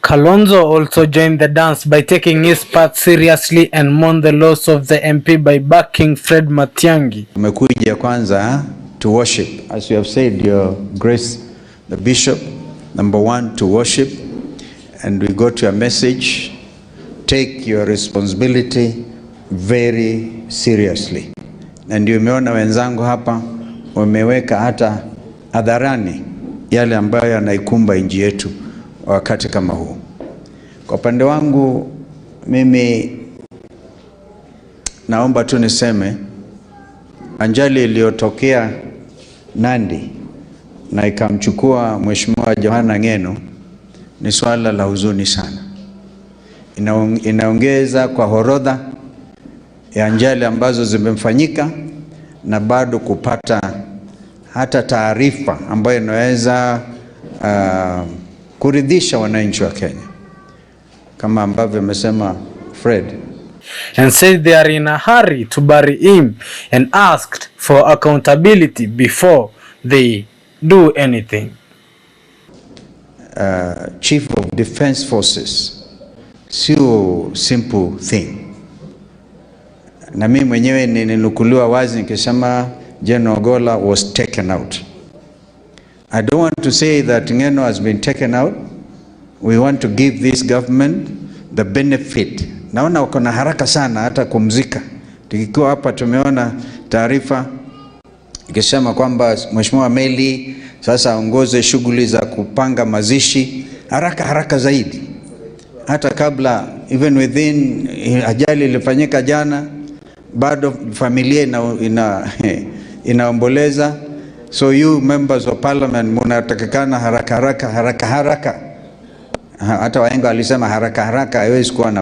Kalonzo also joined the dance by taking his part seriously and mourned the loss of the MP by backing Fred Matiang'i. Tumekuja kwanza to worship. As you have said, Your Grace, the Bishop, number one, to worship. And we got your message. Take your responsibility very seriously. Na ndio umeona wenzangu hapa wameweka hata hadharani yale ambayo yanaikumba nchi yetu wakati kama huu. Kwa upande wangu mimi naomba tu niseme ajali iliyotokea Nandi na ikamchukua Mheshimiwa Johana Ng'eno ni swala la huzuni sana. Inaongeza kwa orodha ya ajali ambazo zimefanyika na bado kupata hata taarifa ambayo inaweza kuridhisha wananchi wa Kenya, kama ambavyo amesema Fred. And said they are in a hurry to bury him and asked for accountability before they do anything. Chief of Defense Forces sio simple thing, na mimi mwenyewe nilinukuliwa wazi nikisema General Ogolla was taken out. I don't want to say that Ng'eno has been taken out. We want to give this government the benefit. Naona wako na haraka sana hata kumzika. Tukiwa hapa tumeona taarifa ikisema kwamba Mheshimiwa Meli sasa aongoze shughuli za kupanga mazishi haraka haraka zaidi, hata kabla, even within ajali ilifanyika jana, bado familia inaomboleza. So you members of parliament munatakikana haraka haraka haraka haraka. Hata wahenga walisema haraka haraka haiwezi kuwa na